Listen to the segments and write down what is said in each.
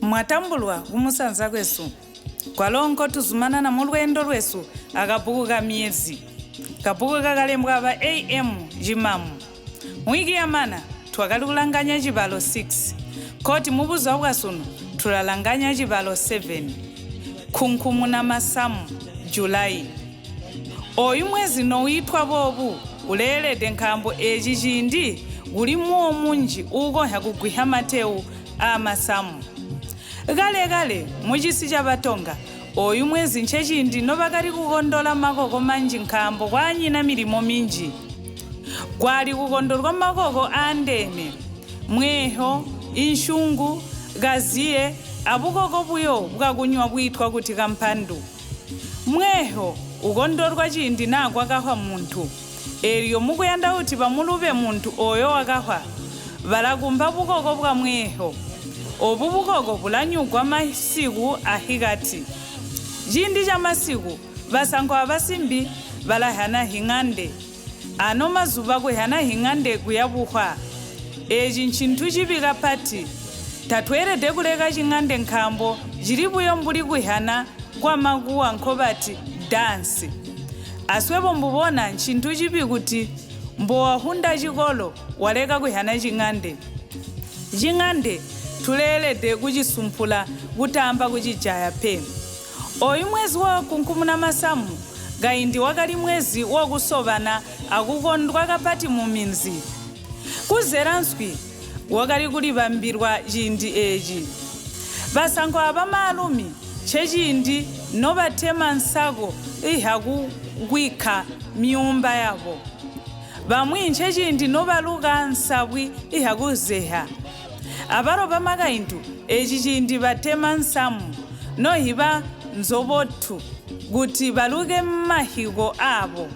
Mwatambulwa kumusanza kwesu, kwalo nkotuzumanana mulweendo lwesu akabbuku ka Myezi, kabbuku kakalembwa aba A.M. Cimamu. Mwiki yamana twakali kulanganya cibalo 6, nkoti mubuzuba bwasunu tulalanganya cibalo 7. Kunkumuna masamu, July. Ooyu mwezi nowiitwa boobu uleelede nkaambo eeci ciindi kuli muwo munji uukonzya kugwisya matewu aamasamu. Kale-kale mucisi ca Batonga, ooyu mwezi nceciindi nobakali kukondola makoko manji nkaambo kwaanyina milimo minji. Kwali kukondolwa makoko aandeene, mweeho, insyungu, kaziye abukoko buyo bwakunywa bwiitwa kuti kampandu. Mweeho ukondolwa ciindi naa kwakahwa muntu. Eelyo mukuyanda kuti bamulube muntu ooyo wakahwa, balakumba bukoko bwa mweeho. Oobu bukoko bulanyugwa masiku ahikati. Ciindi camasiku, basankwa abasimbi balahyana hing'ande. Ano mazuba kuhyana hing'ande kuya buhwa. Eeci ncintu cibi kapati. Tatweelede kuleka cing'ande nkaambo cili buyo mbuli kuhyana kwamakuwa nkobati dance. Aswebo mbubona ncintu cibi kuti mbowahunda cikolo waleka kuhyana cing'ande. Cing'ande tuleelede kucisumpula kutaamba kucijaya pe. Ooyu mwezi wa Kunkumuna Masamu kaindi wakali mwezi wakusobana akukondwa kapati muminzi. Kuzela nswi kwakali kulibambilwa ciindi eeci. Basankwa abamaalumi nceciindi nobatema nsako ihyakukwikka myuumba yabo. Bamwi nceciindi nobaluka nsabwi ihyakuzeha. Abalo bamakaintu eeci ciindi batema nsamu nohiba nzobotu kuti baluke mahiko aabo.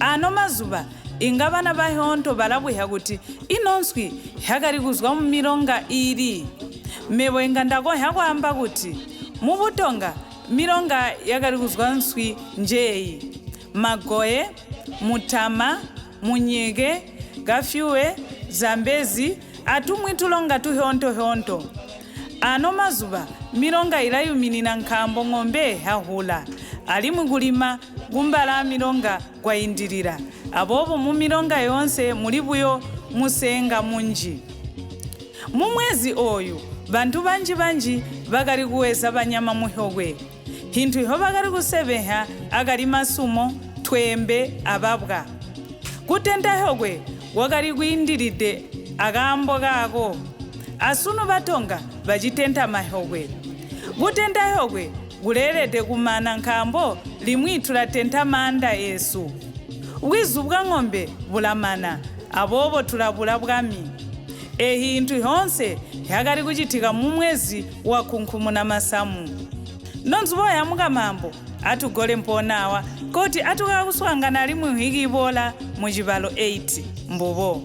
Aano mazuba inga bana bahyoonto balabuhya kuti ino nswi hyakali kuzwa mumilonga iili? Mebo inga ndakonhya kwaamba kuti mu Butonga milonga yakali kuzwa nswi njeeyi, Magoye, Mutama, Munyeke, Kafyuwe, Zambezi atumwi tulonga tuhyoonto-hyoonto. Aano mazuba milonga ilayuminina nkaambo ŋombe hyahwula alimwi kulima kumbalaa milonga kwaindilila, aboobo mumilonga yoonse muli buyo museenga munji. Mumwezi ooyu bantu banji-banji bakali kuweza banyama muhyokwe. Hintu hyobakali kusebenhya akali masumo, tweembe ababwa. Kutenta hyokwe kwakali kwiindilide akaambo kaako. Asunu ba Tonga bacitenta mahyokwe. Kutenta hyokwe kuleelede kumana nkaambo limwi tulatenta maanda eesu. Bwizu bwa ŋombe bulamana, aboobo tulabula bwami. Eehi hintu hyoonse hyakali kucitika mumwezi wa Kunkumuna Masamu. Nonzubo ya Mukamaambo, atugole mpoona awa, koti atukaakuswaangana alimwi nhwiki iboola mucibalo 8. Mbubo.